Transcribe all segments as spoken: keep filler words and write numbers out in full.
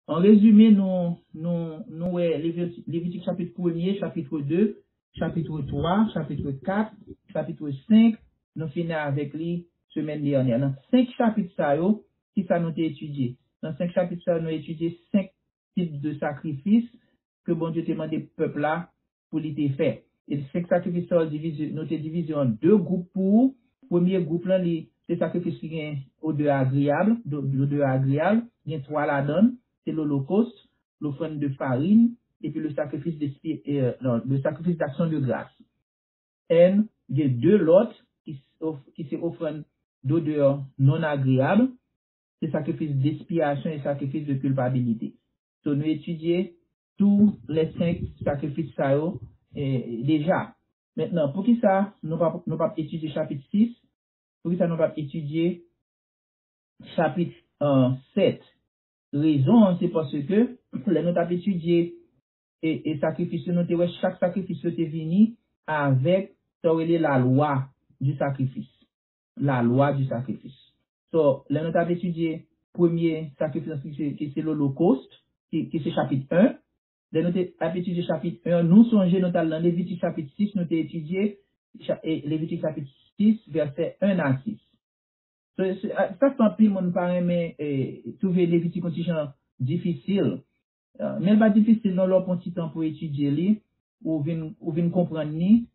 An rezime, nou, nou, nou wè Leviti-, Levitik chapit premye, chapit de, chapit twa, chapit kat, chapit senk, nou fini avèk li semèn dènyè. Nan senk chapit sa yo, kisa nou te etidye? Nan senk chapit sa yo, nou etidye senk tip de sakrifis ke Bondye te mande pèp la pou li te fè. E senk sakrifis sa yo divize, nou te divize an de gwoup pou ou. Premye gwoup lan, li, se sakrifis ki gen odè agreyab, do-, odè agreyab, gen twa ladan l, se lolokost, lofrann de farin, epi le sakrifis de spi-, e, non, le sakrifis d'aksyon de gras. Èn, gen de lòt ki, s-, of-, ki se ofrann dodè non agreyab, se sakrifis despyasyon e sakrifis de kilpabilite. So, nou etidye tou lè senk sakrifis sa yo, e, deja. Mentnan, poukisa nou p ap, nou p ap etidye chapit sis? Poukisa nou p ap etidye chapit, e, sèt? Rezon an, se paske lè nou t ap etidye e, e sakrifis yo, nou te wè chak sakrifis yo te vini avèk sa yo rele la loi du sacrifice. La loi du sacrifice. So, lè nou t ap etidye premye sakrifis ki se, ki se lolokost, ki, ki se chapit en, lè nou te ap etidye chapit en, nou sonje nou t al nan Levitik chapit sis, nou te etidye cha-, e, Levitik chapit sis, vèsè en a sis. Se, se, a, sa fè anpil moun pa renmen, e, twouve Levitik yon ti jan difisil. E, men l pa difisil non, lè w pran ti tan pou etidye li, ou vin, ou vin konprann li,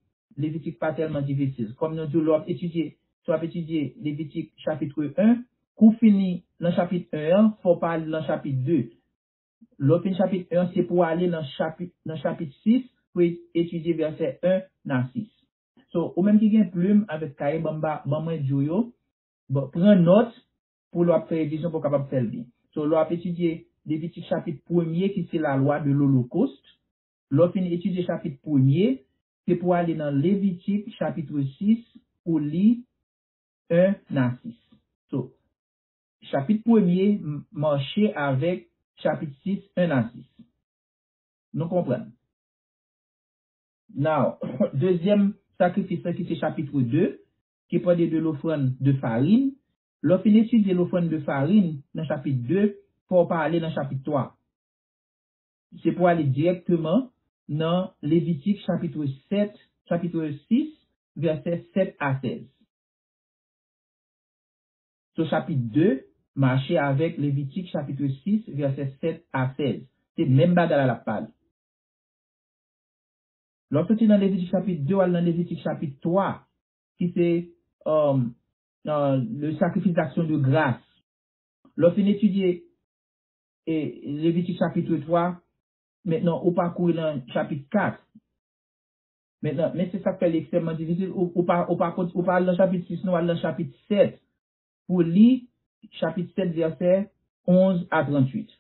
Levitik pa tèlman difisil. Kòm nou di w, lè w ap etidye, si w ap etidye Levitik chapit en, kou w fini nan chapit en an, fò w pa al nan chapit de. Lè w fin chapit en an, se pou w ale nan chapit, nan chapit sis pou e-, etidye vèsè en a sis. So, ou menm ki gen plim avèk kaye, ban m ba, ban mwen di w yo, bon, pran nòt pou lè w ap fè revizyon pou w kapab fè l byen. So, lè w ap etidye Levitik chapit premye ki se la loi de l'Holocauste, lè w fin etidye chapit premye, se pou w ale nan Levitik chapit sis pou w li en a sis. So, chapit premye m-, mache avèk chapit sis, en a sis. Nou konprann. Now, dezyèm sakrifis la ki se chapit de, ki pran de, de lofrann de farin. Lè w fin etidye lofrann de farin nan chapit de, fò w pa ale nan chapit twa. Se pou ale dirèkteman nan Levitik chapit sèt, chapit sis, vèsè sèt a sèz. So, chapit de mache avèk Levitik chapit sis, vèsè sèt a sèz. Se menm bagay la l ap pale. Lè w soti nan Levitik chapit de, w al nan Levitik chapit twa, ki se, um, uh, le sacrifice d'action de grâce. Lè w fin etidye, e, Levitik chapit twa, mentnan ou pa kouri nan chapit kat. Mentnan, men se sa k fè li ekstrèmman difisil. Ou, ou pa, ou pa kont-, ou pa al nan chapit sis, non, w al nan chapit sèt pou li chapit sèt, vèsè onz a tranntuit.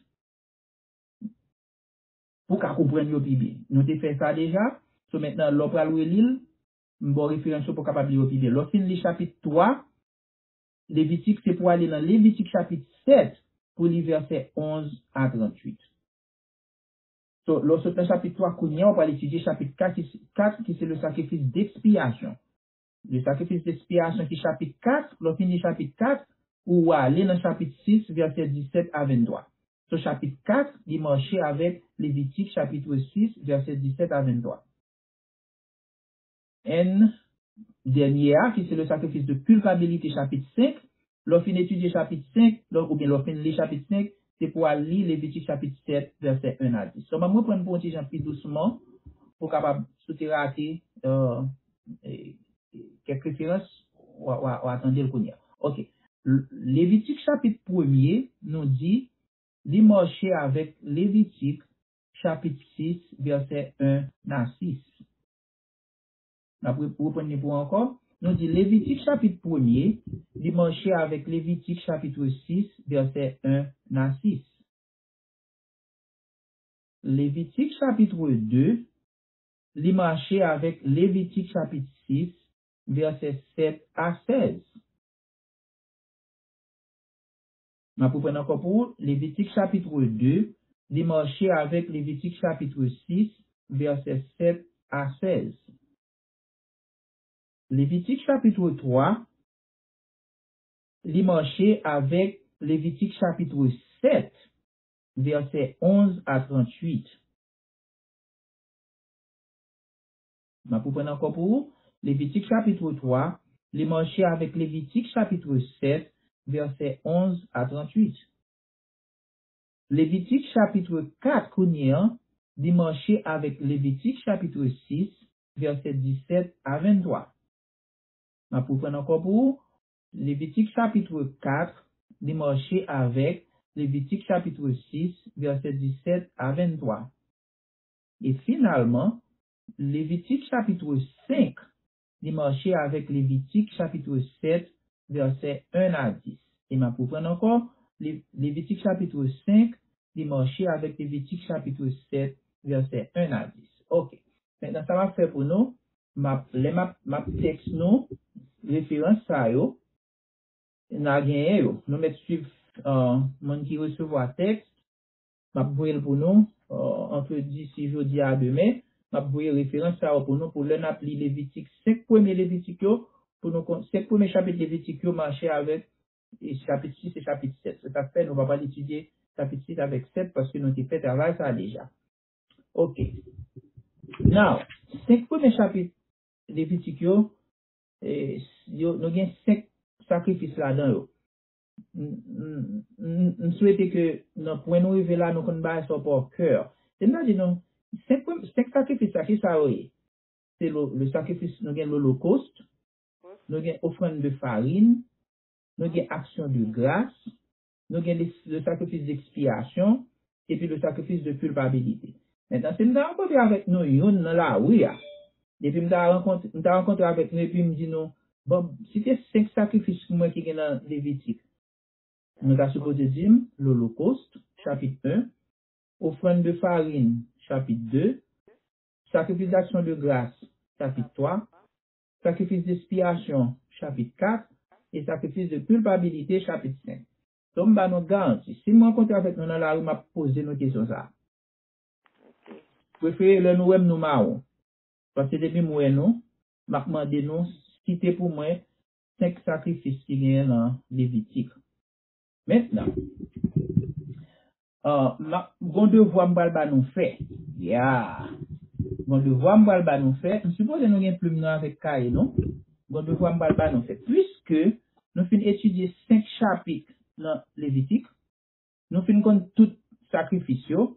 Pou w ka konprann yo pi byen. Nou te fè sa deja. So, mentnan, lè w pral reli l, m ba w referans yo pou w kapab li yo pi byen. Lè w fin li chapit twa, Levitik, se pou w ale nan Levitik chapit sèt pou li vèsè onz a tranntuit. So, lè w sot nan chapit twa, kounye a, w pral etidye chapit kat, ki se, kat, ki se le sacrifice d'expiation. Le sacrifice d'expiation ki chapit kat, lè w fin li chapit kat, ou ale nan chapit sis, vèsè disèt a venntwa. So, chapit kat, li mache avèk Levitik chapit sis, vèsè disèt a venntwa. Èn dènye a, ki se le sacrifice de culpabilité, chapit senk. Lè w fin etidye chapit senk, lè w, oubyen lè w fin li chapit senk, se pou w al li Levitik chapit sèt, vèsè en a dis. So, m ap reprann pou yon ti jan pi dousman, pou w kapab, si w te rate, euh, e, e, kèk referans, w a, w a, w a tande l kounye a. Ok. L-, Levitik chapit premye, nou di, li mache avèk Levitik chapit sis, vèsè en a sis. N ap re-, reprann li pou ankò. Nou di Levitik chapit premye, li mache avèk Levitik chapit sis, vèsè en a sis. Levitik chapit de, li mache avèk Levitik chapit sis, vèsè sèt a sèz. M ap reprann ankò pou ou, Levitik chapit de, li mache avèk Levitik chapit sis, vèsè sèt a sèz. Levitik chapit twa, li mache avèk Levitik chapit sèt, vèsè onz a tranntuit. M ap reprann ankò pou ou. Levitik chapit twa, li mache avèk Levitik chapit sèt, vèsè onz a tranntuit. Levitik chapit kat kounye a, li mache avèk Levitik chapit sis, vèsè disèt a venntwa. M ap reprann ankò pou ou. Levitik chapit kat, li mache avèk Levitik chapit sis, vèsè disèt a venntwa. E finalman, Levitik chapit senk, li mache avèk Levitik chapit sèt, vèsè en a dis. E m ap reprann ankò, Le-, Levitik chapit senk, li mache avèk Levitik chapit sèt, vèsè en a dis. Ok. Mentnan, sa m ap fè pou nou, m ap, lè m ap, m ap tèks nou, referans sa yo, n a genyen yo. Nou mèt swiv, euh, moun ki resevwa tèks. M ap voye l pou nou, euh, ant disi jodi a demen. M ap voye referans sa yo pou nou, pou lè n ap li Levitik, senk premye Levitik yo, pou nou konn, senk premye chapit Levitik yo mache avèk, e, chapit sis e chapit sèt. Se sa k fè nou pa pral etidye chapit sis avèk sèt, paske nou te fè travay sa a deja. Ok. Now, senk premye chapit Levitik yo, e, yo, nou gen senk sakrifis ladan yo. M, m, m, m swete ke nan pwen nou rive la, nou konn bagay sa yo pa kè. Se m ta di nou, senk prem-, senk sakrifis sa, ki sa yo ye? Se lo-, le sakrifis, nou gen lolokost, nou gen ofrann de farin, nou gen aksyon de gras, nou gen le, le sakrifis dekspiyasyon, epi le sakrifis de kilpabilite. Mentnan, si m ta rankontre avèk nou youn nan lari a, epi m ta rankontre, m ta rankontre avèk nou, epi m di nou, bon, site senk sakrifis pou mwen ki gen nan Levitik. Nou ta sipoze di m, lolokost, chapit en, ofrann de farin, chapit de, sakrifis d'aksyon de gras, chapit twa, sakrifis dekspiyasyon, chapit kat, e sakrifis de kilpabilite, chapit senk. Donk, m ba nou garanti, si m rankontre avèk nou nan lari, m ap poze nou kesyon sa a. Prefere lè nou wè m, nou mawon. Paske depi m wè nou, m ap mande nou site pou mwen senk sakrifis ki genyen nan Levitik. Mentnan, ah, m ap, gon devwa m pral ba nou fè. Ya. Gon devwa m pral ba nou fè. M sipoze nou gen plim nou avèk kaye nou. Gon devwa m pral ba nou fè. Piske nou fin etidye senk chapit nan Levitik, nou fin konn tout sakrifis yo.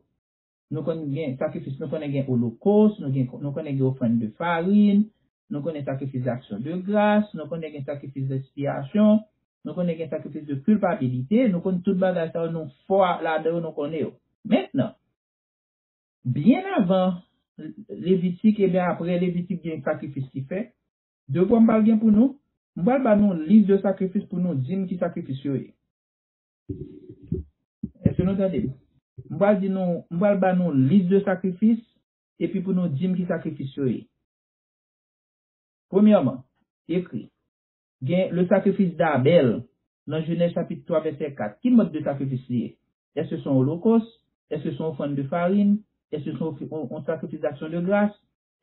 Nou konn gen sakrifis, nou konnen gen olokos, nou gen, nou konnen gen ofrann de farin, nou konnen sakrifis d'aksyon de gras, nou konnen gen sakrifis dekspiyasyon, nou konnen gen sakrifis de kilpabilite, nou konn tout bagay sa yo, nou fò ladan yo, nou konnen yo. Mentnan, byen avan Levitik, ebyen apre Levitik gen sakrifis ki fèt, devwa m pral gen pou nou, m pral ba nou lis de sakrifis pou nou di m ki sakrifis yo ye. Èske nou tande m? M pral di nou, m pral ba nou lis de sakrifis, epi pou nou di m ki sakrifis yo ye. Premyèman, ekri, gen le sakrifis d'Abèl nan Jenèz chapit twa vèsè kat. Ki mòd de sakrifis li ye? Èske se yon olokos? Èske se yon ofrann de farin? Èske se yon, yon, yon sakrifis d'aksyon de gras?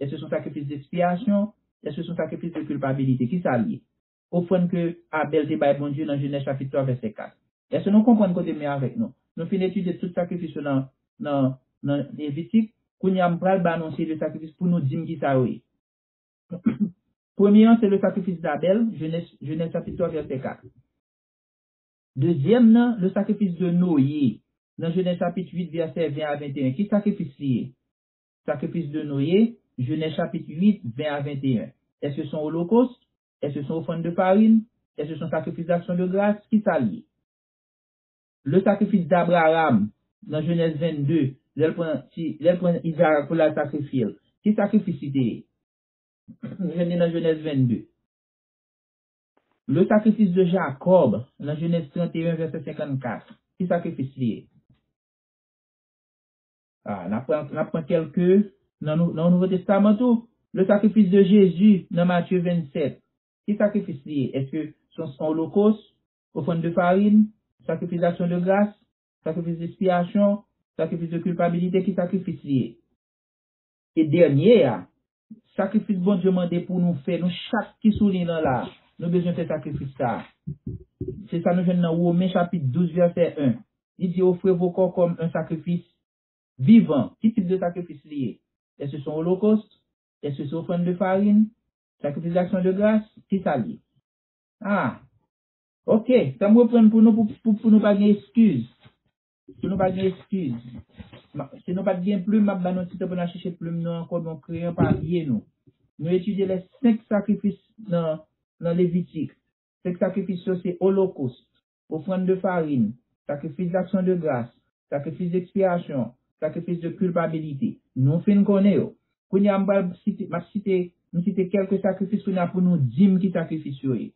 Èske se yon sakrifis dekspiyasyon? Èske se yon sakrifis de kilpabilite? Ki sa l ye? Ofrann ke Abèl te bay Bondye nan Jenèz chapit twa vèsè kat. Èske nou konprann kote m ye avèk nou? Nou fin etidye tout sakrifis yo nan, nan, nan Levitik. Kounye a, m pral ba nou yon seri de sakrifis pou nou di m ki sa yo ye. Premye an, se le sakrifis d'Abèl, Jenèz, Jenèz chapit twa vèsè kat. Dezyèm nan, le sakrifis de Noye, nan Jenèz chapit uit, vèsè ven a venteyen. Ki sakrifis li ye? Sakrifis de Noye, Jenèz chapit uit, ven a venteyen. Èske se yon olokos? Èske se yon ofrann de farin? Èske se yon sakrifis d'aksyon de gras? Ki sa l ye? Le sakrifis d'Abraham, nan Jenèz vennde, lè l pran ti, lè l pran Izarak pou l al sakrifye l. Ki sakrifis li te ye? Nou jwenn li nan Jenèz vennde. Le sakrifis de Jakòb, nan Jenèz tranteyen, vèsè senkannkat. Ki sakrifis li ye? Ah, n ap pran, n ap pran kèlke nan nou, nan Nouvo Testaman tou. Le sakrifis de Jezi, nan Matye vennsèt. Ki sakrifis li ye? Èske se yon, se yon olokos, ofrann de farin, sakrifis d'aksyon de gras, sakrifis dekspiyasyon, sakrifis de kilpabilite? Ki sakrifis li ye? E dènye a, sakrifis Bondye mande pou nou fè, nou chak ki sou liy lan la, nou bezwen fè sakrifis sa a. Se sa nou jwenn nan Women chapit douz, vèsè en. Li di, offrez vos corps comme un sacrifice vivant. Ki tip de sakrifis li ye? Èske se yon olokost? Èske se ofrann de farin? Sakrifis d'aksyon de gras? Ki sa l ye? Ah, ok. Sa m reprann pou nou, pou, pou, pou nou pa gen eskiz. Pou nou pa gen eskiz. Ma- Si nou pa t gen plim, m ap ba nou ti tan pou n al chèche plim nou ankò, nou kreyon papye nou. Nou etidye lè senk sakrifis nan, nan Levitik. Senk sakrifis yo se olokost, ofrann de farin, sakrifis d'aksyon de gras, sakrifis d'ekspyasyon, sakrifis de kilpabilite. Nou fin konnen yo. Kounye a m pral site, m ap site, m site kèlke sakrifis kounye a pou nou di m ki sakrifis yo ye.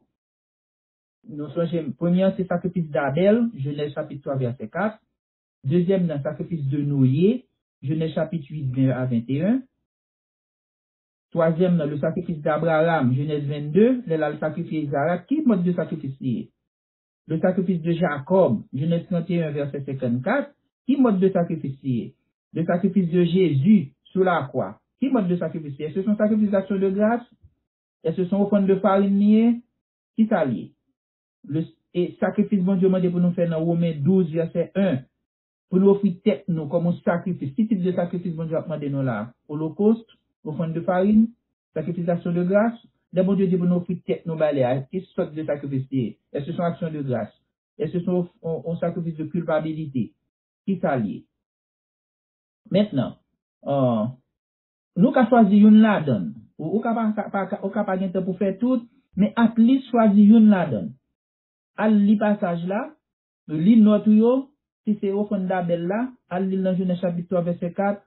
Nou sonje, premye an se sakrifis d'Abèl, Jenèz chapit twa vèsè kat. Dezyèm nan, sakrifis de Noye, Jenèz chapit uit, ven a venteyen. Twazyèm nan, le sakrifis d'Abraham, Jenèz vennde, lè l al sakrifye Izarak, ki mòd de sakrifis li ye? Le sakrifis de Jakòb, Jenèz tranteyen vèsè senkannkat, ki mòd de sakrifis li ye? Le sakrifis de Jezi sou lakwa, ki mòd de sakrifis li ye? Èske se yon sakrifis d'aksyon de gras? Èske se yon ofrann de farin li ye? Ki sa l ye? Le, e sakrifis Bondye mande pou nou fè nan Women douz vèsè en, pou nou ofri tèt nou kòm yon sakrifis. Ki tip de sakrifis Bondye ap mande nou la? Olokost, ofrann de farin, sakrifis d'aksyon de gras? Lè Bondye di pou nou ofri tèt nou bay li a, ki sòt de sakrifis li ye? Èske se yon aksyon de gras? Èske se yon, yon, yon sakrifis de kilpabilite? Ki sa l ye? Mentnan, euh, nou ka chwazi youn ladan l. Ou, ou ka pa, ka, pa, ka- ou ka pa gen tan pou fè tout, men at least chwazi youn ladan l. Al li pasaj la, li nòt ou yo, si se ofrann d'Abèl la, al li l nan Jenèz chapit twa vèsè kat,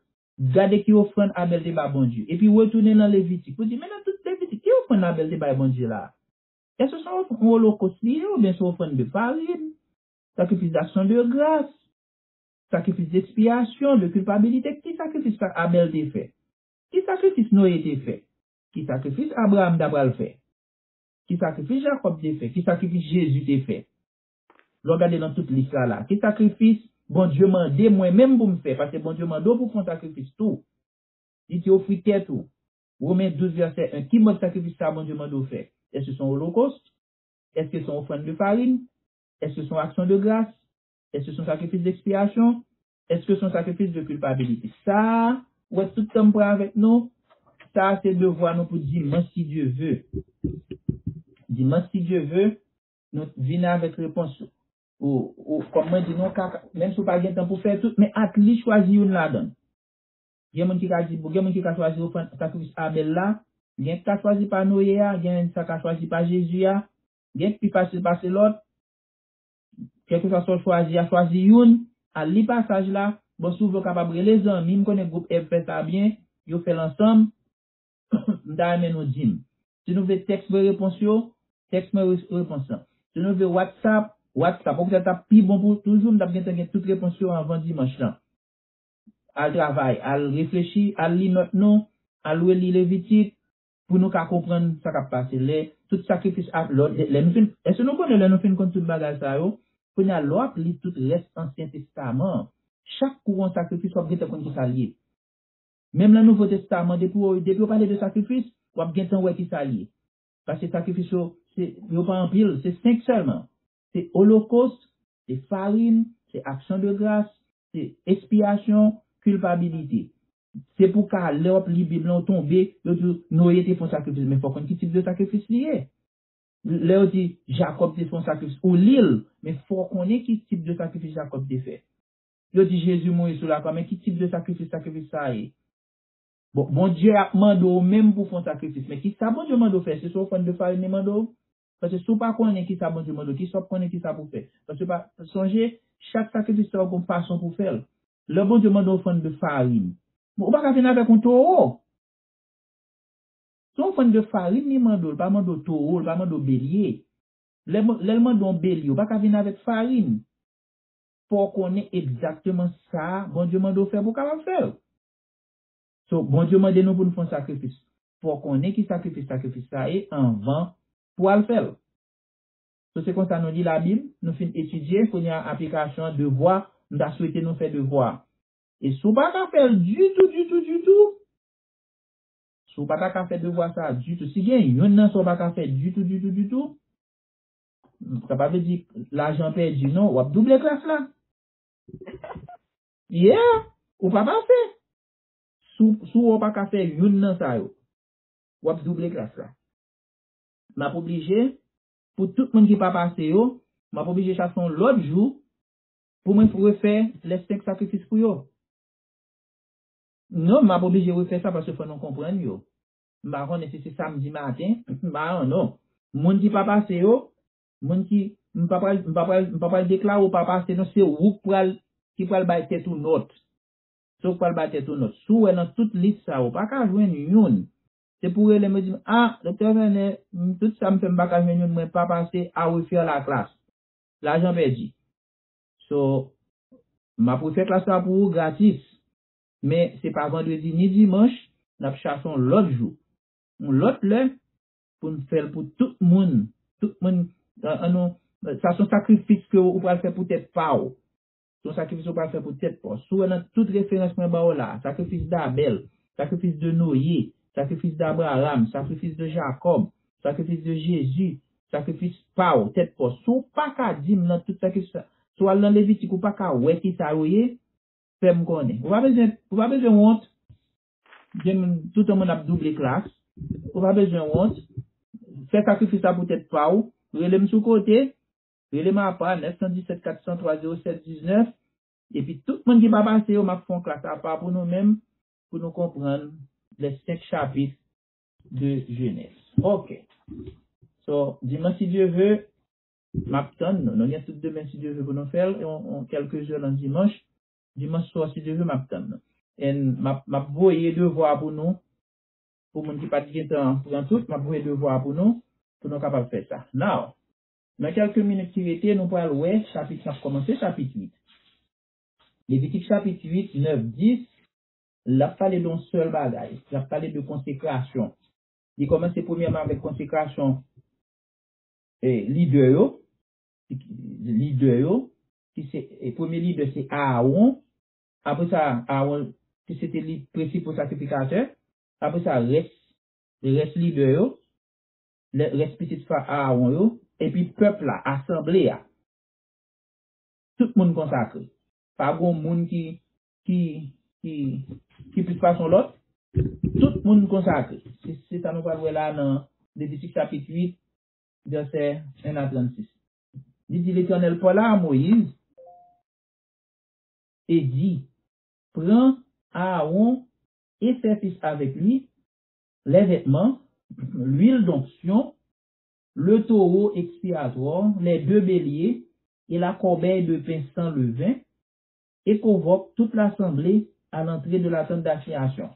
gade ki ofrann Abèl te ba Bondye. Epi retounen nan Levitik, pou di, men nan tout Levitik, ki ofrann Abèl te bay Bondye la? Èske se yon, yon olokost li ye oubyen se yon ofrann de farin, sakrifis d'aksyon de gras, sakrifis d'ekspyasyon, de kilpabilite? Ki sakrifis sa Abèl te fè? Ki sakrifis Noye te fè? Ki sakrifis Abraham ta pral fè? Ki sakrifis Jakòb te fè? Ki sakrifis Jezi te fè? Lè w gade nan tout lis la la, ki sakrifis Bondye mande mwen menm pou m fè? Paske Bondye mande w pou w fè yon sakrifis tou. Li di ofri tèt ou. Women douz vèsè en. Ki mòd sakrifis sa Bondye mande w fè? Èske se yon olokost? Èske se yon ofrann de farin? Èske se yon aksyon de gras? Èske se yon sakrifis d'ekspyasyon? Èske se yon sakrifis de kilpabilite? Sa a, ou wè tout tan m pran avèk nou, sa a se devwa nou pou dimanch si Dye ve. Dimanch si Dye ve, nou vin avèk repons yo. Ou, ou, kòm mwen di nou, ka, menm si w pa gen tan pou fè tout, men at least chwazi youn ladan l. Gen moun ki ka di, bon, gen moun ki ka chwazi ofrann sakrifis Abèl la, gen ki ka chwazi pa Noye a, gen sa ka chwazi pa Jezi a, gen ki pi fasil pase lòt. Kèlkeswa sa w chwazi a, chwazi youn, al li pasaj la. Bon, si w vle, w kapab rele zanmi. M konnen gwoup Èv fè sa byen, yo fè l ansanm. M ta renmen nou di m. Si nou vle tèks mwen repons yo, tèks mwen re- repons lan. Si nou vle WhatsApp, WhatsApp. Ou poutèt ap pi bon pou toujou, m t ap gentan gen tout repons yo anvan dimanch lan. Al travay, al reflechi, al li nòt nou, al reli Levitik, pou nou ka konprann sa k ap pase. Lè tout sakrifis ap, lè, lè nou fin, èske nou konnen lè nou fin konn tout bagay sa yo, kounye a lè w ap li tout rès Ansyen Testaman an, chak kou yon sakrifis w ap gentan konn ki sa l ye. Menm nan Nouvo Testaman, depi w, depi yo pale de sakrifis, w ap gentan wè ki sa l ye. Paske sakrifis yo, se, yo pa anpil, se senk sèlman. Se olokost, se farin, se aksyon de gras, se ekspyasyon, kilpabilite. Se pou ka lè w ap li Bib lan, w tonbe, yo di w Noye te fè yon sakrifis, men fò w konn ki tip de sakrifis li ye. Lè yo di Jakòb te fè yon sakrifis, ou li l, men fò w konnen ki tip de sakrifis Jakòb te fè. Yo di Jezi mouri sou lakwa, men ki tip de sakrifis, sakrifis sa a ye? Bon, Bondye ap mande w menm pou w fè yon sakrifis. Men ki sa Bondye mande w fè? Se sou ofrann de farin li mande w? Paske si w pa konnen ki sa Bondye mande w, ki sa w ap konnen ki sa pou w fè? Paske pa, sonje, chak sakrifis sa yo gon fason pou w fè l. Lè Bondye mande w ofrann de farin, bon, ou pa ka vin avèk yon towo. Se yon ofrann de farin li mande w, li pa mande w towo, li pa mande w belye. Lè, lè l mande w yon belye, ou pa ka vin avèk farin. Fò w konnen egzakteman sa Bondye mande w fè pou w kapab fè l. So, Bondye mande nou pou n fè yon sakrifis. Fò w konnen ki sakrifis sakrifis sa ye anvan pou w al fè l. So, se konsa nou li Labib, nou fin etidye, kounye a aplikasyon an, devwa, m ta swete nou fè devwa a. E si w pa ka fè l ditou, ditou, ditou, si w pa ta ka fè devwa sa a ditou, si gen youn nan sa w pa ka fè ditou, ditou, ditou, sa pa vle di lajan pèdi, non, w ap double klas la. Yeah, ou pa pase. Si w, si w wè w pa ka fè youn nan sa yo, w ap double klas la. M ap oblije, pou tout moun ki pa pase yo, m ap oblije chache yon lòt jou pou mwen refè lè senk sakrifis pou yo. Non, m ap oblije refè sa paske fò nou konprann yo. M pa konnen si se samdi maten, m pa, non. Moun ki pa pase yo, moun ki, m pa pral, m pa pral, m pa pral deklare w pa pase, non, se ou k pral, ki pral bay tèt ou nòt. Se ou k pral bay tèt ou nòt. Si w wè nan tout lis sa yo, w pa ka jwenn youn, se pou w rele m, yo di m, "Ah, Doktè Vènè, m, tout sa m fè, m pa ka jwenn youn, mwen pa pase, à refaire la classe." Lajan pèdi. So, m ap refè klas la pou ou gratis. Men se pa vandredi ni dimanch, n ap chache yon lòt jou, yon lòt lè, pou n fè l pou tout moun. Tout moun, an, an nou, sa se yon sakrifis ke ou pral fè pou tèt pa w. Se yon sakrifis ou pral fè pou tèt pa w. Si w wè nan tout referans mwen ba w la, sakrifis d'Abèl, sakrifis de Noye, sakrifis d'Abraham, sakrifis de Jakòb, sakrifis de Jezi, sakrifis pa w, tèt pa w. Si w pa ka di m nan tout sakrifis sa, si w al nan Levitik, ou pa ka wè ki sa yo ye, fè m konnen. Ou pa bezwen, ou pa bezwen wont. Gen moun, toutan moun ap double klas. Ou pa bezwen wont. Fè sakrifis la pou tèt pa w. Rele m sou kote. Rele m apa, nèf san disèt kat san twa zewo sèt diznèf. Epi tout moun ki pa pase yo, m ap fè yon klas apa pou nou menm, pou nou konprann les cinq chapitres de Genèse. Ok. So, dimanch, si Dye ve, m ap tann nou. Nou gen tout demen, si Dye ve, pou nou fè l, yon, yon kèlke zè nan dimanch. Dimanch swa, si Dye ve, m ap tann nou. And m ap, m ap voye devwa pou nou, pou moun ki pa t gentan pran tout, m ap voye devwa pou nou, pou nou kapab fè sa. Now, nan kèlke minit ki rete, nou pral wè chapit, n ap kòmanse chapit uit. Levitik chapit uit, nèf, dis, l ap pale de yon sèl bagay. L ap pale de konsekrasyon. Li kòmanse premyèman avèk konsekrasyon, e, lidè yo. Lidè yo, ki se, e, premye lidè se Aawon. Apre sa, Aawon, ki se te li prensipal sakrifikatè. Apre sa, rès, rès lidè yo, lè, rès pitit fa Aawon yo, epi pèp la, asanble a. Tout moun konsakre. Pa gon moun ki, ki, ki, ki plis pase yon lòt. Tout moun konsakre. Se, se sa nou pral wè la nan Levitik chapit uit, vèsè en a trannsis. Li di, Letènèl pale a Moyiz e di, Pran Aawon e sè fis avèk li, les vêtements, l'huile d'onction, le taureau expiatoire, les deux béliers et la corbeille de pain sans levain, et convoque toute l'assemblée à l'entrée de la tente d'assignation.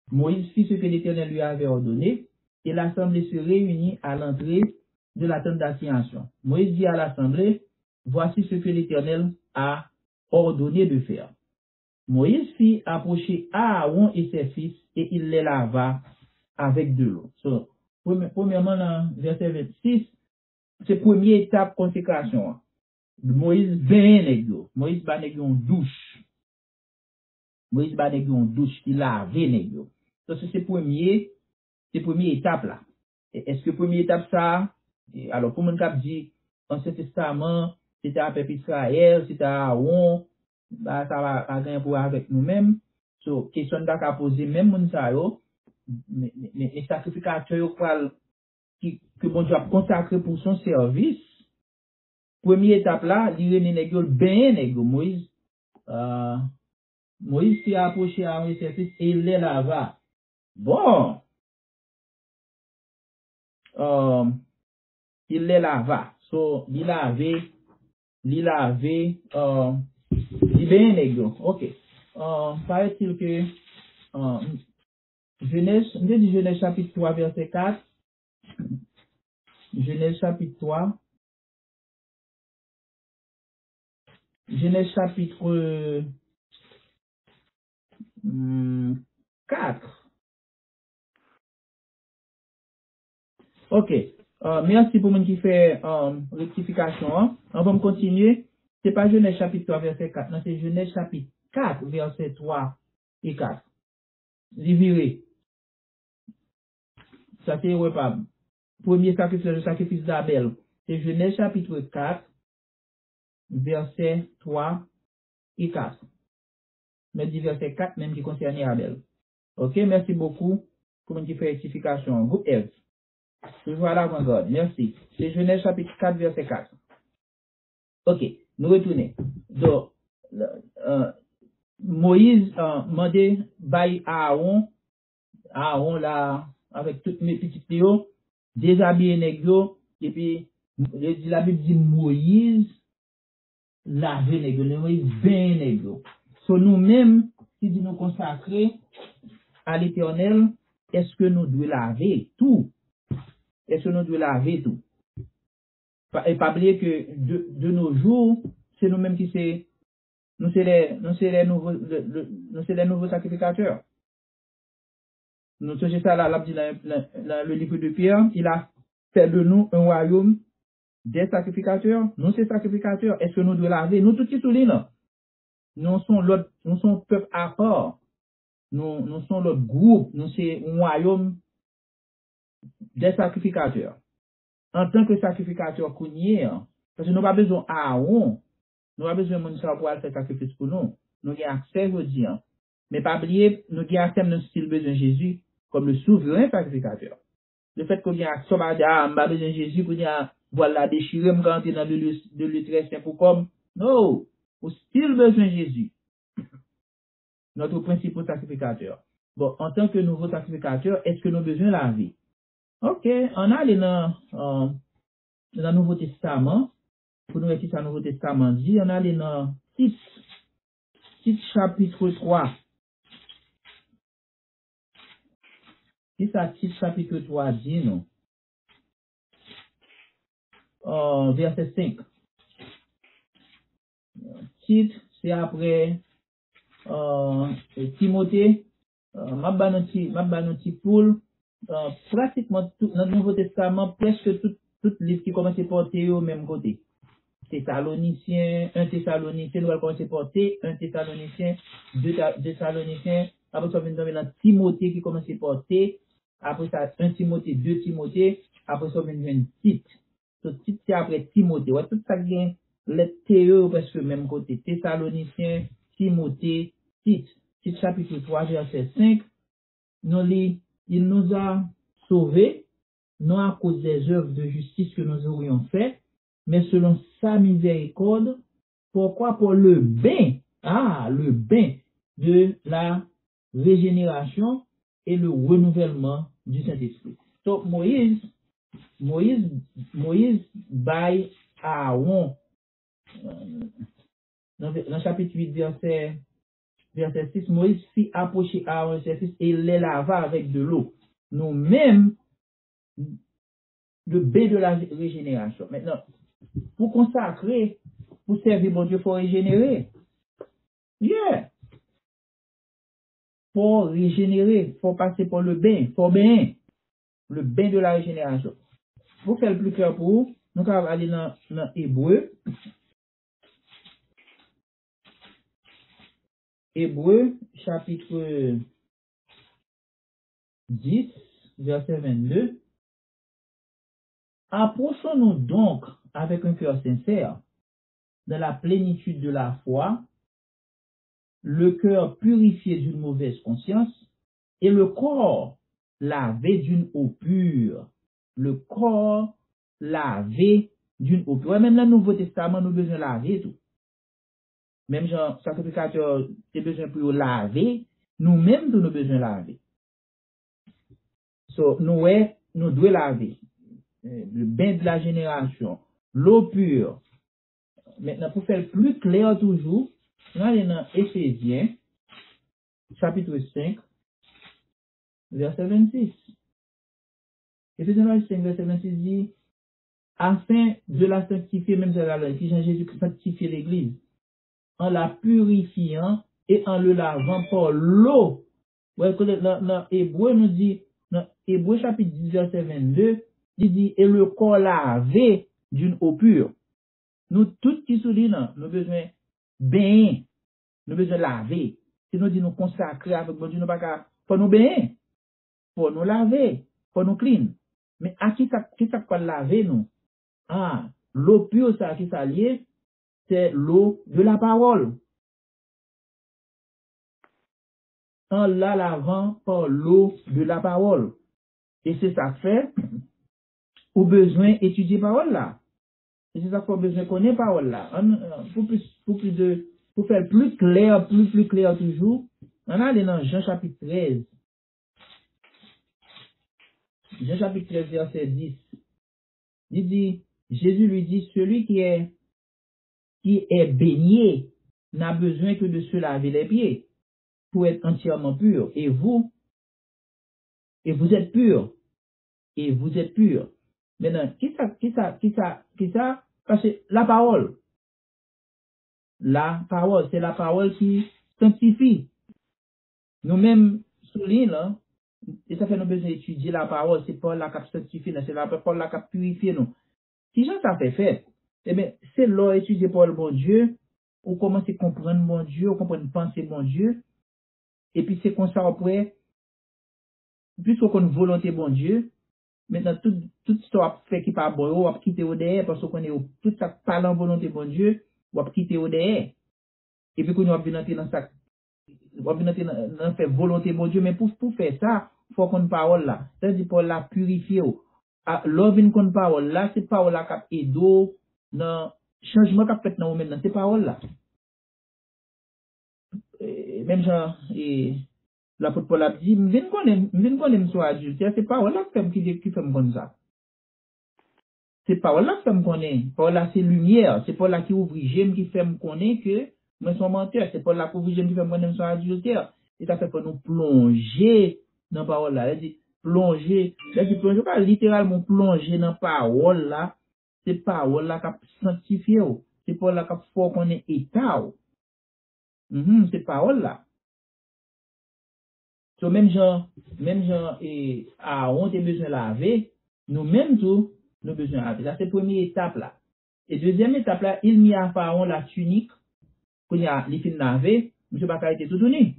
Moïse fit ce que l'Éternel lui avait ordonné, et l'assemblée se réunit à l'entrée de la tente d'assignation. Moïse dit à l'assemblée, Voici ce que l'Éternel a ordonné de faire. Moïse fit approcher Aaron et ses fils, et il les lava avec de l'eau. So, premye, premyèman, nan vèsè vennsis, se premye etap konsekrasyon an. Moyiz benyen nèg yo. Moyiz ba nèg yo yon douch. Moyiz ba nèg yo yon douch, li lave nèg yo. So, se, se premye, se premye etap la. E èske premye etap sa a, e, alò, pou moun k ap di, Ansyen Testaman, se te a pèp Izrayèl, se te a Aawon, ba, sa pa, pa gen pou wè avèk nou menm. So, kesyon n ta ka poze menm moun sa yo, men, men, men, men sakrifikatè yo pral, ki, ke Bondye ap konsakre pou son sèvis, premye etap la, li rele nèg yo, l benyen nèg yo. Moyiz, euh, Moïse fit approcher Aaron et ses fils et il les lava. Bon. Euh, il les lava. So, li lave, li lave, euh, li benyen nèg yo. Ok. Euh, paraît-il que, euh, Genèse, m te di Genèse chapitre trois, verset quatre. Genèse chapitre trois. Genèse chapitre, euh, hmm, quatre. Ok. Euh, mèsi pou moun ki fè, euh, rektifikasyon an. Anvan m kontinye, se pa Genèse chapitre trois, verset quatre, non, se Genèse chapitre quatre, verset trois et quatre. Li vire. Sa se erè pa m. Premye sakrifis, le sacrifice d'Abel. Se Genèse chapitre quatre, verset trois et quatre. Nou di vèsè kat menm ki konsène Abèl. Ok, mèsi bokou pou moun ki fè rektifikasyon an. Gwoup F. Toujou a lavangad. Mèsi. Se Jenèz chapit kat, vèsè kat. Ok, nou retounen. Donk, euh, Moyiz euh, mande bay Aawon, Aawon la, avèk tout men pitit li yo, dezabiye nèg yo, epi li di, Labib di Moyiz lave nèg yo, Moyiz benyen nèg yo. So nou menm ki di nou konsakre a Letènèl, èske nou dwe lave tou? Èske nou dwe lave tou? Pa, e pa bliye ke de, de nos jours, se nou menm ki se, nou se les, nou se les nouveaux, le, le, nou se les nouveaux sacrificateurs. Nou sonje sa la, l ap di nan, nan, nan le livre de Pierre, il a fait de nous un royaume des sacrificateurs. Nou se sakrifikatè. Èske nou dwe lave? Nou tout ki sou liy lan. Nou se yon lòt, nou se yon pèp apa. Nou, nou se yon lòt gwoup. Nou se yon wayòm de sakrifikatè. Antanke sakrifikatè kounye a, paske nou pa bezwen Aawon, nou pa bezwen moun sa yo pou al fè sakrifis pou nou. Nou gen aksè jodi a. Men pa bliye, nou gen aksè, men nou still bezwen Jezi kòm le souvren sakrifikatè. Le fèt ke w gen aksè, w pa di, a, m pa bezwen Jezi, kounye a, vwal la dechire, m ka antre nan le lieu, le lieu très saint pou kò m. No! Ou still bezwen Jezi. Notre principal sacrificateur. Bon, antanke nouvo sakrifikatè, èske nou bezwen lave? Ok, ann ale nan, euh, nan Nouvo Testaman, pou nou wè kisa Nouvo Testaman di, ann ale nan Tit, Tit chapit twa. Kisa Tit chapit twa di nou? Euh, vèsè senk. Tit, se apre euh, Timote, euh, m ap ba nou ti, m ap ba nou ti poul, euh, pratikman tout, nan Nouvo Testaman, prèske tout, tout liv ki kòmanse pa T yo menm kote. Tesalonisyen, en Tesalonisyen, nou pral kòmanse pa T, en Tesalonisyen, de Ta-, Tesalonisyen, apre sa w vin tonbe nan Timote ki kòmanse pa T, apre sa en Timote, de Timote, apre sa w vin jwenn Tit. So, Tit se apre Timote. Wè, tout sa k gen lèt T yo, yo prèske menm kote. Tesalonisyen, Timote, Tit. Tit chapit twa, vèsè senk, nou li, Il nous a sauvés, non à cause des œuvres de justice que nous aurions faites, mais selon sa miséricorde, pourquoi pour le bien, ah, le bien de la régénération et le renouvellement du Saint-Esprit. So, Moyiz, Moyiz, Moyiz bay Aawon, euh, nan, nan chapit uit, vèsè, vèsè sis, Moyiz fit approcher Aaron et ses fils et les lava avec de l'eau. Nou menm, le bain de la régénération. Maintenant, pou konsakre, pou sèvi Bondye, fò rejenere. Yeah. Fò rejenere, fò pase pa le bain, fò benyen. Le bain de la régénération. Pou fè l pli klè pou ou, nou ka ale nan, nan Ebre. Ebre, chapit dis, vèsè vennde. Approchons-nous donc avec un cœur sincère, dans la plénitude de la foi, le cœur purifié d'une mauvaise conscience et le corps lavé d'une eau pure. Le corps lavé d'une eau pure. Wè, menm nan Nouvo Testaman, nou bezwen lave tou. Menm jan sakrifikatè te bezwen pou yo lave, nou menm tou nou bezwen lave. So, nou wè, nou dwe lave. Eh, le bain de la génération, l'eau pure. Mentnan, pou fè l pli klè toujou, nou ale nan Efezyen, chapit senk, vèsè vennsis. Efezyen chapit senk, vèsè vennsis di, afin de la sanctifier, menm sa la, ki jan Jezikri sanktifye legliz, en la purifiant et en le lavant par l'eau. Wè, kote nan, nan Ebre, nou di, nan Ebre chapit dis, vèsè vennde, li di, et le corps lavé d'une eau pure. Nou tout ki sou li nan, nou bezwen benyen. Nou bezwen lave. Si nou di nou konsakre avèk Bondye, nou pa ka, fò nou benyen. Fò nou lave. Fò nou clean. Men a ki sa, ki sa k pral lave nou? Ah, l'eau pure sa, ki sa l ye? C'est l'eau de la parole. en la lavant par l'eau de la parole. E se sa k fè ou bezwen etidye pawòl la. E se sa k fè ou bezwen konnen pawòl la. Ann, euh, pou plis, pou plis de, pou fè l pli klè, pli, pli klè toujou, ann ale nan Jan chapit trèz. Jan chapit trèz, vèsè dis. Li di, Jésus lui dit, celui qui est, qui est baigné n'a besoin que de se laver les pieds pour être entièrement pur. Et vous, et vous êtes pur. Et vous êtes pur. Mentnan, kisa, kisa, kisa, kisa? Paske lapawòl, lapawòl, se lapawòl ki sanktifye. Nou menm, sou liy lan, e sa fè nou bezwen etidye lapawòl, se pawòl la k ap sanktifye nou, se la, pawòl la k ap pirifye nou. Kijan sa fè fèt? Ebyen, se lè w etidye pawòl Bondye, ou kòmanse konprann Bondye, ou konprann panse Bondye, epi se konsa w ap wè, piske w konn volonte Bondye, mentnan tout, tout sa w ap fè ki pa bon yo, w ap kite yo dèyè, paske w konnen yo, tout sa k pa nan volonte Bondye, w ap kite yo dèyè. Epi kounye a w ap vin antre nan sa k, w ap vin antre nan, nan fè volonte Bondye, men pou, pou fè sa, fò w konn pawòl la. Sa vle di pawòl la pirifye w. A, lè w vin konn pawòl la, se pawòl la k ap ede w nan chanjman k ap fèt nan ou menm nan, se pawòl la. E, menm jan, e, lapot Pòl ap di, m vin konnen, m vin konnen m sou adiltè, se pawòl la k fè m, ki, ki fè m konn sa. Se pawòl la k fè m konnen. Pawòl la se limyè, se pawòl la ki ouvri je m, ki fè m konnen ke mwen se yon mantè, se pawòl la k ouvri je m, ki fè m konnen m se yon adiltè. E sa fè fò nou plonje nan pawòl la. Lè di plonje, lè di plonje, ou pa literalman plonje nan pawòl la, se pawòl la k ap sanktifye w, se pawòl la k ap fè w konnen eta w. Mhm, se pawòl la. So, menm jan, menm jan, e, Aawon te bezwen lave, nou menm tou, nou bezwen lave. Sa se premye etap la. E dezyèm etap la, il mit à Pharaon la tunique. Kounye a, li fin lave, misye pa ka rete toutouni.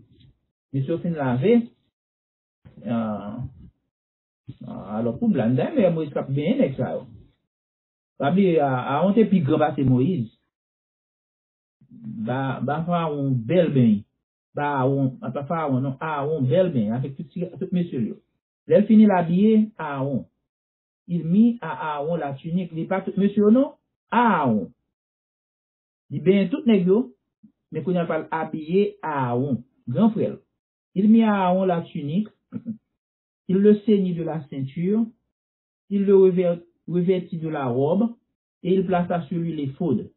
Misye fin lave. Ah, ah, alò, pou blan, dayè, Moyiz k ap benyen nèg sa yo. Pa bliye, A-, Aawon te pi gran pase Moyiz. Ba, ba Farawon bèl beny. Ba Aawon, a, pa Farawon, non, Aawon bèl beny, avèk tout ti, tout mesye l yo. Lè l fini l abiye Aawon. Il mit à Aaron la tunique. Li pa tout mesye yo, non. Aawon. Li benyen tout nèg yo, men kounye a l pral abiye Aawon, gran frè l. Il mit à Aaron la tunique, il le ceignit de la ceinture, il le revêt-, revêtit de la robe, et il plaça sur lui l'éphod,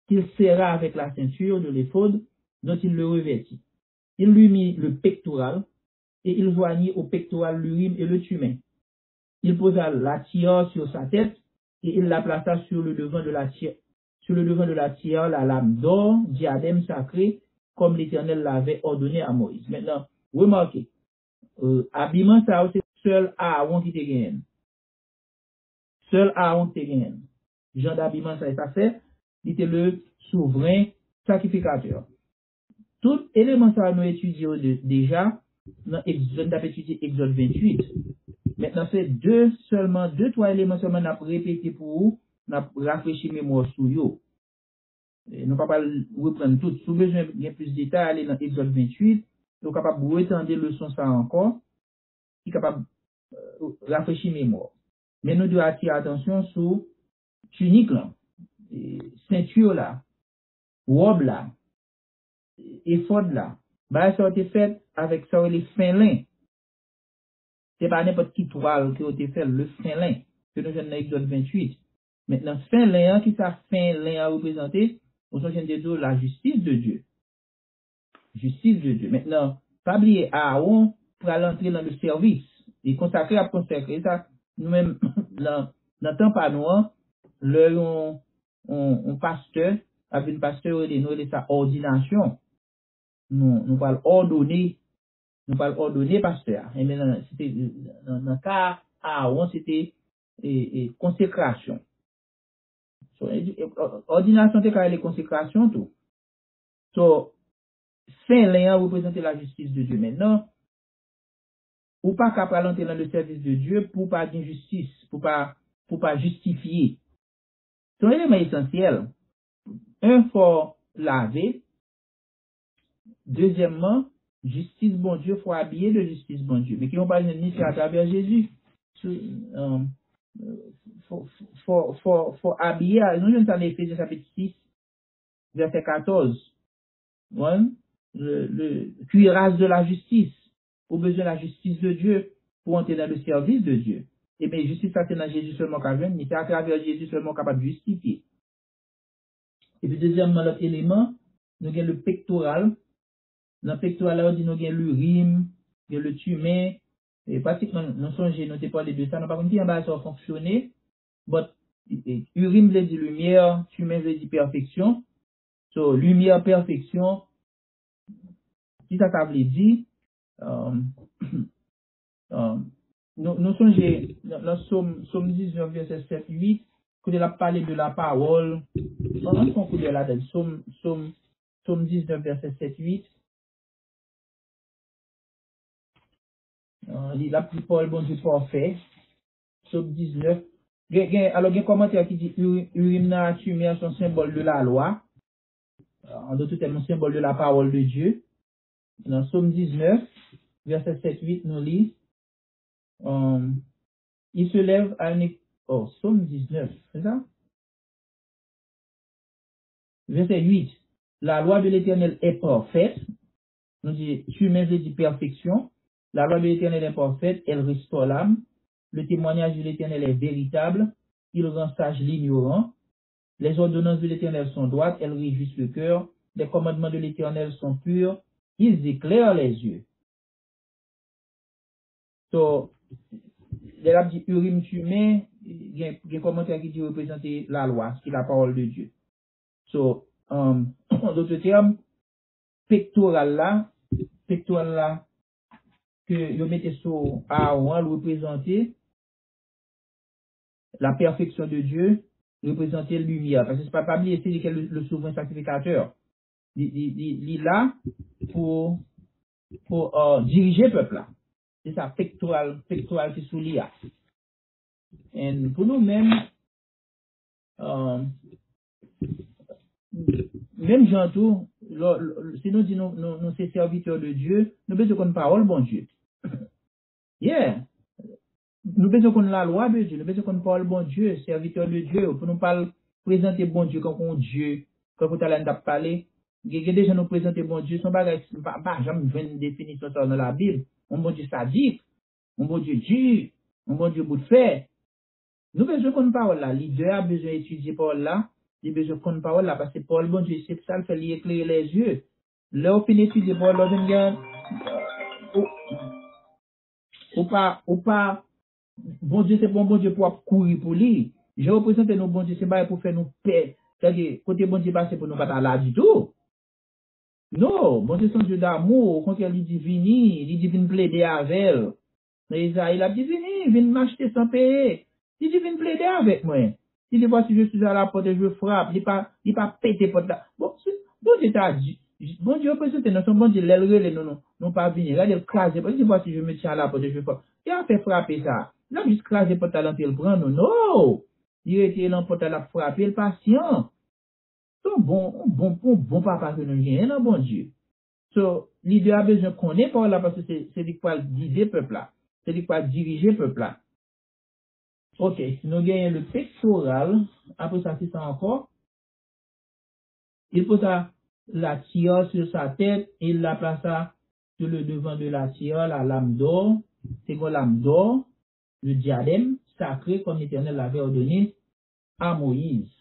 qu'il serra avec la ceinture de l'éphod dont il le revêtit. Il lui mit le pectoral, et il joignit au pectoral l'Urim et le Thummim. Il posa la tiare sur sa tête, et il la plaça sur le devant de la tiare, sur le devant de la tiare, la lame d'or, diadème sacré, comme l'Éternel l'avait ordonné à Moïse. Mentnan, remake, euh, abiman sa yo, se sèl Aawon ki te genyen l. Sèl Aawon ki te genyen l. Jan dabiman sa, e sa fè, li te le souvren sakrifikatè. Tout eleman sa yo nou etidye yo de-, deja nan Egzòd, n t ap etidye Egzòd venntuit. Mentnan, se de sèlman, de, twa eleman sèlman n ap repete pou ou, n ap rafrechi memwa w sou yo. E nou pa pral reprann tout. Si w bezwen gen plis detay, ale nan Egzòd venntuit, e w kapab retande leson sa a ankò, ki kapab, euh, rafrechi memwa w. Men nou dwe atire atansyon sou tinik lan, e, senti la, wòb la, efòd la. Bagay sa yo te fèt avèk sa yo rele fen len. Se pa nenpòt ki twal ke yo te fè l, le fen len, ke nou jwenn nan Egzòd venntuit. Mentnan, fen len an, kisa fen len an reprezante? Ou sonje n te di w, la justice de Dieu. Justice de Dieu. Mentnan, pa bliye, Aawon pral antre nan le service. Li konsakre, ap konsakre sa. Nou menm, nan, nan tan pa nou an, lè yon, yon, yon pastè ap vin pastè, yo rele, nou rele sa òdinasyon. Nou, nou pral òdone, nou pral òdone pastè a. Ebyen, nan, se te, nan, nan ka Aawon, se te, e, e, konsekrasyon. So, e, e, òdinasyon te ka rele konsekrasyon tou. So, fen len an reprezante la justice de Dieu. Mentnan, ou pa ka pral antre nan le service de Dieu pou pa gen jistis, pou pa, pou pa jistifye. Se yon eleman esansyèl. En, fò lave. Dezyèmman, Jistis Bondye, fò abiye de jistis Bondye. Men ki nou pral jwenn li, se atravè Jezi. Sou, um, fò, fò, fò, fò abiye, nou jwenn sa nan Efezyen chapit sis, vèsè katòz. Wen? Le, le cuirasse de la justice. Ou bezwen la justice de Dieu pou antre dans le service de Dieu. Ebyen, jistis la se nan Jezi sèlman w ka jwenn li. Se atravè Jezi sèlman w kapab jistifye. Epi dezyèmman, lòt eleman, nou gen le pectoral. Nan pectoral la, yo di nou gen l'Urim, gen le Thummim. E pratikman, nou sonje, nou te pale de sa, nou pa konn ki jan bagay sa yo fonksyone. But, e, e, Urim vle di limyè, Thummim vle di pèfeksyon. So, limyè, pèfeksyon, ki sa sa vle di? Um, um, nou, nou sonje nan, nan Sòm, Sòm diznèf, vèsè sèt, uit, kote l ap pale de la pawòl. Ann, ann fè yon kout dèy ladan l. Sòm, Sòm, Sòm diznèf, vèsè sèt, uit. Ah, li, l ap di pawòl Bondye pafè. Sòm diznèf. Gen, gen, alò, gen kòmantè ki di Uri-, Urim nan ak Tumim se yon senbòl de la lwa. An dòt tèm, yon senbòl de la parole de Dieu. Nan Sòm diznèf, vèsè sèt, uit, nou li, um, il se lève à une, oh, Sòm diznèf, se sa? Vèsè uit. La loi de l'Éternel est parfaite. Nou di, Tumim vle di pèfeksyon. La loi de l'Éternel est parfaite, elle restaure l'âme. Le témoignage de l'Éternel est véritable, il rend sage l'ignorant. Les ordonnances de l'Éternel sont droites, elles réjouissent le cœur. Les commandements de l'Éternel sont purs, ils éclairent les yeux. So, lè l ap di Urim Tumim, gen, gen kòmantè ki di reprezante lalwa, ki la parole de Dieu. So, um, an dòt tèm, pektoral la, pektoral la ke yo mete sou Aawon an, l reprezante la perfection de Dieu, reprezante limyè. Paske se pa, pa bliye, se li ki le, le souvren sakrifikatè. Li, li, li, li la pou, pou, euh, dirije pèp la. Se sa, pektoral, pektoral ki sou li a. And pou nou menm, euh, menm jan tou, lò, lò, si nou di nou, nou, nou se sèvitè de Dieu, nou bezwen konn pawòl Bondye. Yeah. Nou bezwen konn la loi de Dieu, nou bezwen konn pawòl Bondye, serviteur de Dieu, pou nou pa al prezante Bondye kankou yon Dye, kankou talè n t ap pale. Gen, gen de jan nou prezante Bondye, se yon bagay, m pa, m pa janm jwenn definisyon sa yo nan Labib. Yon Bondye sadik, yon Bondye di, yon Bondye bout fè. Nou bezwen konn pawòl la. Lidè a bezwen etidye pawòl la. Li bezwen konn pawòl la. Paske pawòl Bondye, se sa l fè, li eklere lèzye. Lè w fin etidye pawòl la, w vin gen, ou, ou pa, ou pa, Bondye se pa yon Bondye pou w ap kouri pou li. Jan yo prezante nou Bondye, se bagay pou fè nou pè. Sètadi, kote Bondye pase pou nou pa ta la ditou. Non, Bondye se yon Dye damou, okontrè, li di vini, li di vin plede avè l. Nan Izayi, l ap di vini, vin m achte san peye. Li di vin plede avèk mwen. Li di voici je suis à la porte et je frappe. Li pa, li pa pete pòt la. Bon, si Bondye ta di, Bondye reprezante nou, se yon Bondye lè l rele nou, nou, nou pa vini. Gade l kraze pòt, li di voici je me tiens à la porte et je frappe. Se afè frape sa. L ap jis kraze pòt la, l antre l pran nou. Non! Li rete nan pòt la, l ap frape, l pasyan. Se yon bon, yon bon, yon bon papa ke nou genyen nan Bondye. So, lidè a bezwen konnen pawòl la paske se, se li k pral gide pèp la. Se li k pral dirije pèp la. Ok, nou genyen le pectoral. Apre sa, ki sa ankò? Il posa la tiare sur sa tête et il la plaça sur le devant de la tiare, la lame d'or, se gon lam dò, le diadème sacré comme l'Éternel l'avait ordonné à Moïse.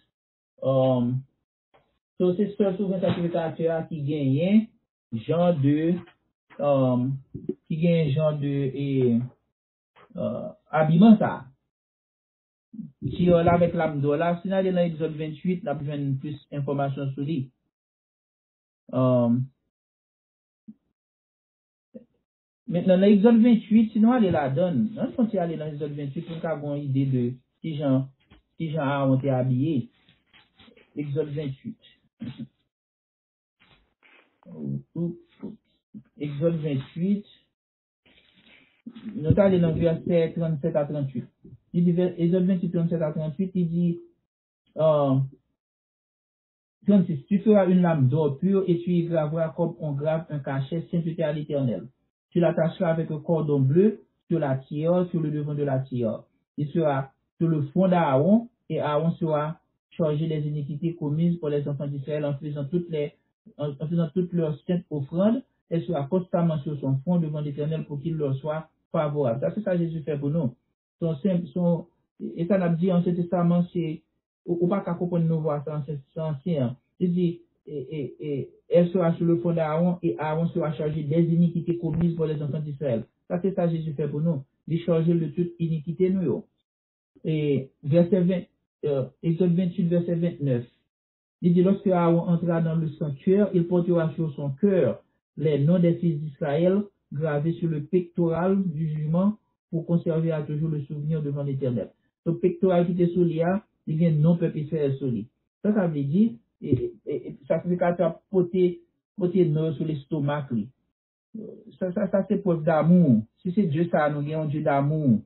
Um, so, se sèl souvren sakrifikatè a ki genyen jan de, um, ki genyen jan de, e, uh, abiman sa. Tiare la avèk lam dò la, si n ale nan Egzòd venntuit, n ap jwenn plis enfòmasyon sou li. Um, Mentnan, nan Egzòd venntuit, si nou ale ladan l, ann fè yon ti ale nan Egzòd venntuit pou n ka gen yon ide de kijan, kijan Aawon te abiye. Egzòd venntuit. Egzòd venntuit. Nou t ale nan vèsè trannsèt a trannuit. Li di, vè-, Egzòd venntuit, trannsèt a trannuit, li di, euh, Trente-six, tu feras une lame d'or pur et tu y graveras comme on grave un cachet, sainteté à l'Éternel. Tu l'attacheras avec un cordon bleu sur la tiare, sur le devant de la tiare. Il sera sur le front d'Aaron, et Aaron sera chargé des iniquités commises par les enfants d'Israël en faisant toutes les, en, en faisant toutes leurs saintes offrandes. Elle sera constamment sur son front devant l'Éternel pour qu'il leur soit favorable. Sa se sa Jezi fè pou nou. Se yon senp, se yon, e sa n ap di Ansyen Testaman, se, ou, ou pa ka konprann nouvo a, se ansyen, se ansyen an. Li di, et, et, et elle sera sur le front d'Aaron, et Aaron sera chargé des iniquités commises par les enfants d'Israël. Sa se sa Jezi fè pou nou. Li chaje l de tout inikite nou yo. E vèsè ven, euh, Exode vingt-huit, verset vingt-neuf. Li di, lorsque Aaron entra dans le sanctuaire, il portera sur son cœur les noms des fils d'Israël gravés sur le pectoral du jument pour conserver à toujours le souvenir devant l'Éternel. Donk, pektoral ki te sou li a, li gen non pèp Izrayèl sou li. Sa sa vle di, e, e, e, sakrifikatè a pote, pote non yo sou lestomak li. Sa, sa, sa se prèv damou. Si se Dye sa a, nou gen yon Dye damou.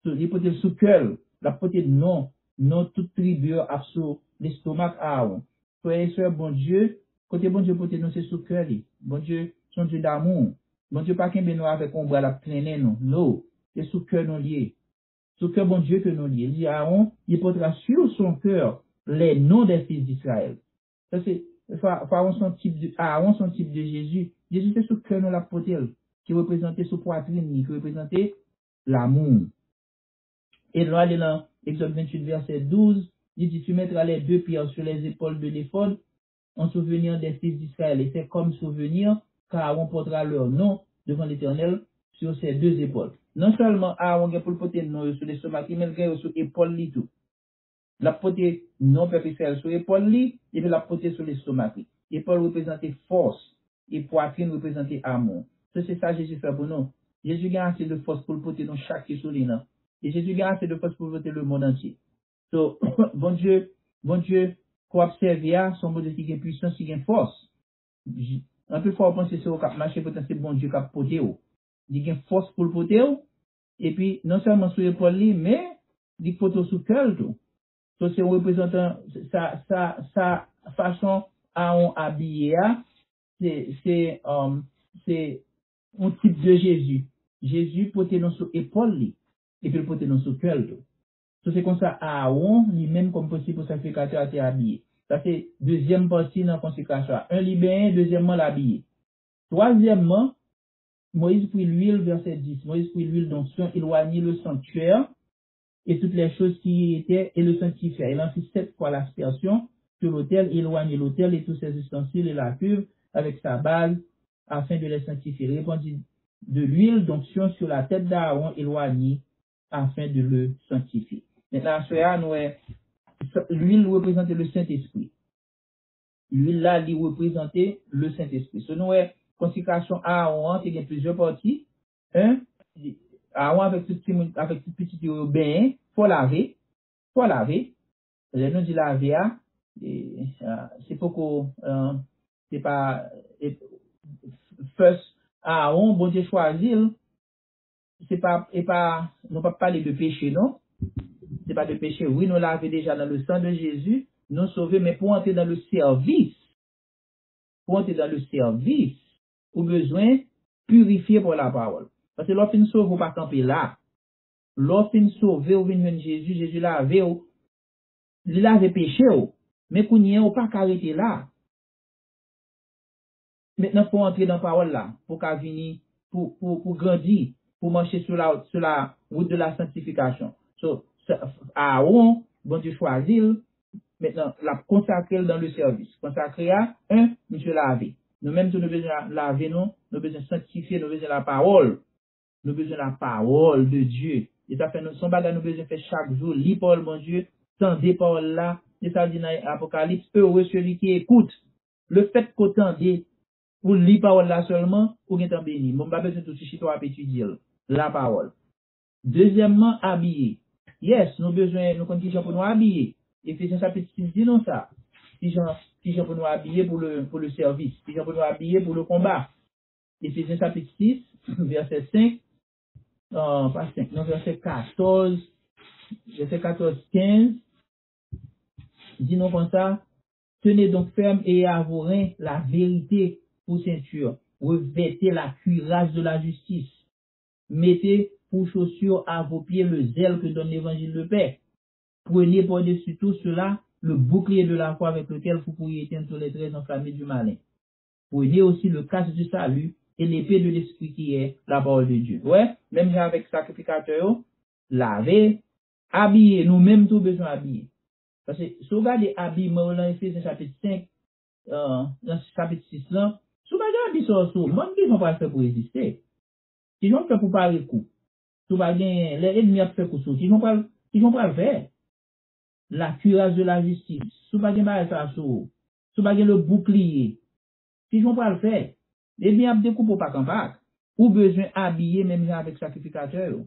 So, li pote l sou kè l. L ap pote non, non tout tribi yo ap sou lestomak Aaron. Frè e sè, Bondye, kote Bondye pote nou, se sou kè li. Bondye se yon Dye damou. Bondye pa kenbe nou avèk yon bra l ap trennen nou. No, se sou kè nou li ye. Sou kè Bondye ke nou li ye. Li di Aaron, il portera sur son cœur les noms des fils d'Israël. Sa se, Fa-, Farawon se yon tip de, Aaron se yon tip de Jezi. Jezi se sou kè nou l ap pote l, ki reprezante sou pwatrin li, ki reprezante lamou. E nou ale nan Egzòd venntuit, vèsè douz, li di, tu mettras les deux pierres sur les épaules de l'éphod, en souvenir des fils d'Israël, et c'est comme souvenir qu'Aaron portera leur nom devant l'Éternel sur ses deux épaules. Non sèlman Aaron gen pou l pote non yo sou lestomak li, men l gen yo sou epòl li tou. L ap pote non pèp Izrayèl sou epòl li, epi l ap pote sou lestomak li. Epòl reprezante fòs, e pwatrin reprezante amou. Se, se sa Jezi fè pou nou. Jezi gen ase de fòs pou l pote nou chak ki sou li nan. E Jezi gen ase de fòs pou l pote lemonn antye. So, Bondye, Bondye ke w ap sèvi a, se yon Bondye ki gen pwisans, ki gen fòs. J-, anpil fwa, w panse se ou k ap mache, poutan se Bondye k ap pote w. Li gen fòs pou l pote w, epi non sèlman sou epòl li, men li pote w sou kè l tou. So, se yon reprezantan, sa, sa, sa, fason Aaron abiye a, se, se, um, se yon tip de Jezi. Jezi pote nou sou epòl li, epi l pote nou sou kè l tou. So, se konsa Aaron, li menm kòm prensipal sakrifikatè a, te abiye. Sa se dezyèm pati nan konsekrasyon an. En, li benyen, dezyèmman, l abiye. Twazyèmman, Moïse prit l'huile, verset dix. Moïse prit l'huile d'onction, éloignit le sanctuaire et toutes les choses qui y étaient, et le sanctifia. Il en fit sept fois l'aspersion sur l'autel, et éloignit l'autel et tous ses ustensiles et la cuve avec sa base, afin de les sanctifier. Il répandit de l'huile d'onction sur la tête d'Aaron, éloignit afin de le sanctifier. Mentnan, aswè a, nou wè, lwil reprezante le Sentespri. Lwil la, li reprezante le Sentespri. So, nou wè, konsekrasyon Aaron an te gen plizyè pati. En, Aaron avèk tout timoun, avèk tout pitit yo, yo benyen, fò lave, fò lave. Lè nou di lave a, e, a, se poko, e, se pa, e, first Aaron, Bondye chwazi l, se pa, e pa, nou p ap pale de peche, non. Se pa de peche. Wi, nou lave deja dans le sang de Jésus, nou sove, men pou antre dans le service, pou antre dans le service, ou bezwen pirifye pa la pawòl. Paske lè w fin sove, ou pa kanpe la. Lè w fin sove, ou vin jwenn Jezi, Jezi lave w, li lave peche w. Men kounye a, ou pa ka rete la. Mentnan, fò w antre nan pawòl la, pou w ka vini, pou, pou, pou grandi, pou mache sou la, sou la wout de la sanktifikasyon. So, sa, Aaron, Bondye chwazi l, mentnan, l ap konsakre l dans le service. Konsakre a, en, misye lave. Nou menm tou, nou bezwen lave nou, nou bezwen sanktifye, nou bezwen la pawòl. Nou bezwen la pawòl de Dye. E sa fè nou, se yon bagay nou bezwen fè chak jou, li pawòl Bondye, tande pawòl la. E sa di nan Apokalips, heureux celui qui écoute. Le fait que w tande, ou li pawòl la sèlman, ou gentan beni. Bon, m pa bezwen tou chita w ap etidye l. La pawòl. Dezyèmman, abiye. Yes, nou bezwen, nou konn kijan pou nou abiye. Efezyen chapit sis di nou sa. Kijan, kijan pou nou abiye pou le, pou le sèvis. Kijan pou nou abiye pou le konba. Efezyen chapit sis, vèsè senk, euh, pa senk, non, vèsè katòz, vèsè katòz, kenz, di nou konsa, Tenez donc ferme et ayez à vos reins la vérité pour ceinture. Revêtez la cuirasse de la justice. Mettez pour chaussure à vos pieds le zèle que donne l'évangile de paix. Prenez par-dessus tout cela le bouclier de la foi avec lequel vous pourriez éteindre tous les traits enflammés du malin. Prenez aussi le casque du salut et l'épée de l'esprit qui est la parole de Dieu. Wè, menm jan avèk sakrifikatè yo, lave, abiye, nou menm tou bezwen abiye. Paske si w gade abiyman yo nan Efezyen chapit senk, euh, nan chapit sis lan, si w pa gen abi sa w sou ou, men kijan w pral fè pou reziste? Kijan w fè pou pare kou? Si w pa genyen, lè ènmi ap fè kou sou ou, kijan w pral, kijan w pral fè? La cuirasse de la justice. Si w pa gen bagay sa sou ou, si w pa gen le bouclier, kijan w pral fè? Ènmi ap dekoupe w pak an pak. Ou bezwen abiye menm jan avèk sakrifikatè yo.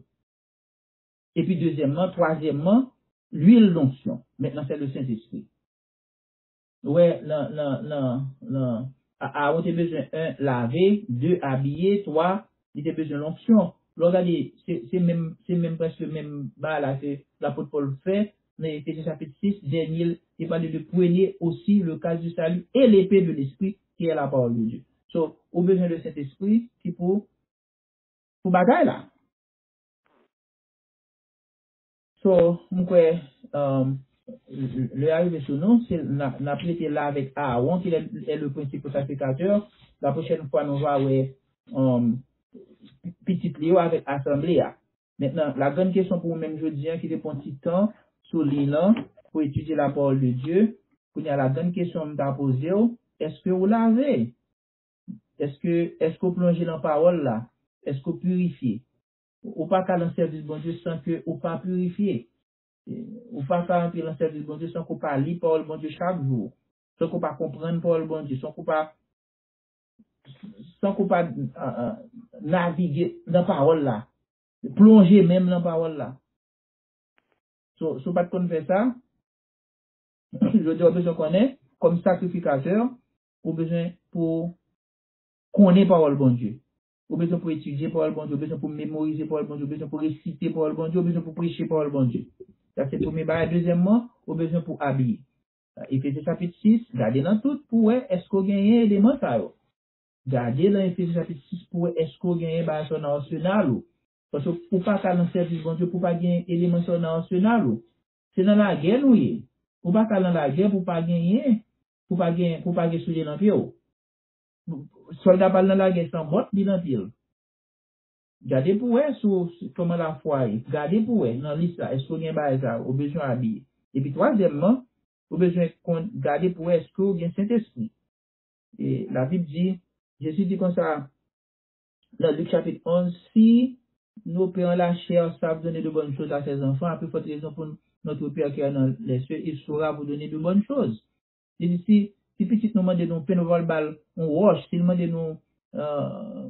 Epi dezyèmman, twazyèmman, l'huile d'onction. Maintenant, c'est le Saint-Esprit. Ou wè, nan, nan, nan, nan, A- Aaron te bezwen, en, lave, de, abiye, twa, li te bezwen lonksyon. Lè w gade, se, se menm, se menm, prèske menm bagay la ke lapot Pòl fè nan Efezyen chapit sis, dènye, li pale de prenez aussi le casque du salut et l'épée de l'esprit, qui est la parole de Dieu. So, ou bezwen de Sentespri ki pou, pou bagay la. So, m kwè, um, lè a rive sou nou, se n a- n ap rete la avèk Aaron, ki est le principal sacrificateur. La pwochèn fwa, nou va wè, um, pitit li yo avèk asanble a. Mentnan, la grann kesyon pou ou menm jodi a, ki te pran ti tan sou liy lan pou etidye la parole de Dieu, kounye a la grann kesyon m ta poze w, èske ou lave? Èske, èske w plonje nan pawòl la? Èske w pirifye? Ou pa ka nan sèvis Bondye san ke ou pa pirifye. Ou pa ka antre nan sèvis Bondye san ke w pa li pawòl Bondye chak jou. San ke w pa konprann pawòl Bondye, san ke w pa, san ke w pa, a, a, navige nan pawòl la. Plonje menm nan pawòl la. So, si w pa t konn fè sa, jodi a w bezwen konnen, kòm sakrifikatè, ou bezwen pou konnen pawòl Bondye. Ou bezwen pou etidye pawòl Bondye, ou bezwen pou memorize pawòl Bondye, ou bezwen pou resite pawòl Bondye, ou bezwen pou preche pawòl Bondye. Sa se premye bagay. Dezyèmman, ou bezwen pou abiye. Efezyen chapit sis, gade nan tout pou wè èske w genyen eleman sa yo. Gade nan Efezyen chapit sis pou wè èske w genyen bagay sa yo nan asenal ou. Paske ou pa ka nan sèvis Bondye pou w pa gen eleman sa yo nan asenal ou. Se nan lagè nou ye. Ou pa ka nan lagè pou w pa genyen, pou w pa gen, pou w pa gen soulye nan pye w. Sòlda pa al nan lagè san bòt li nan pye l. Gade pou wè si w, si, kòman lafwa ye. Gade pou wè nan lis la, èske w gen bagay sa yo, ou bezwen abiye. Epi twazyèmman, ou bezwen konn, gade pou wè èske w gen Sentespri. E Labib di, Jezi di konsa, dans Luc chapitre onze, si nos pères en la chair savent donner de bonnes choses à ses enfants, à plus forte raison pour notre Père qui est dans les cieux, il saura vous donner de bonnes choses. Li di, si, si pitit nou mande nou pen, nou pa pral ba l yon wòch. Si l mande nou, euh,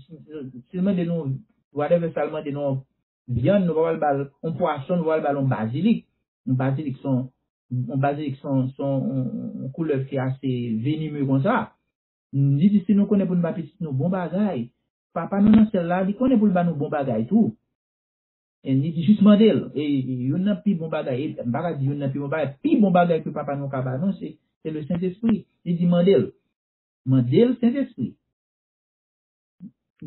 si, si l mande nou, whatever sa l mande nou, vyann, nou pa pral ba l yon pwason, nou pa pral ba l yon bazilik. Yon bazilik se yon, yon bazilik se yon, se yon, yon koulèv ki ase venime konsa. Li di, si nou konnen pou n ba pitit nou bon bagay, Papa nou nan syèl la, li konnen pou l ba nou bon bagay tou. E li di, jis mande l. E youn nan pi bon bagay, e m pa ka di youn nan pi bon bagay, pi bon bagay ke Papa nou ka ba nou, se, se le Sentespri. Li di, mande l. Mande l Sentespri.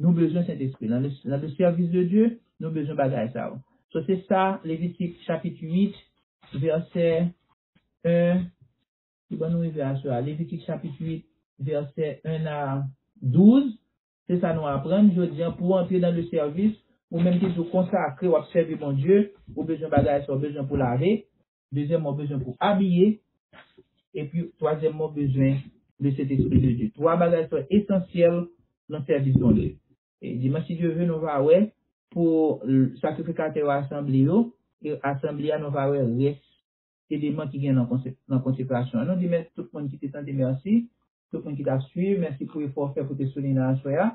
Nou bezwen Sentespri. Nan le, nan le service de Dieu, nou bezwen bagay sa yo. So, se sa, Levitik chapit uit, vèsè en, ki ban nou rive aswè a. Levitik chapit uit, vèsè en a douz. Se sa nou aprann jodi a. Pou w antre nan le service, ou menm ki di w konsakre, w ap sèvi Bondye, ou bezwen bagay sa, ou bezwen pou lave. Dezyèmman, ou bezwen pou abiye. Epi, twazyèmman, ou bezwen de Sentespri de Dye. Twa bagay sa esansyèl nan sèvis Bondye. E dimanch, si Dye vle, nou va wè pou l-, sakrifikatè yo asanble yo, e asanble a, nou va wè rès eleman ki gen nan konse-, nan konsekrasyon an. Nou di mèsi tout moun ki te tande, mèsi. Tout moun ki t ap swiv, mèsi pou efò w fè pou te sou liy nan aswè a.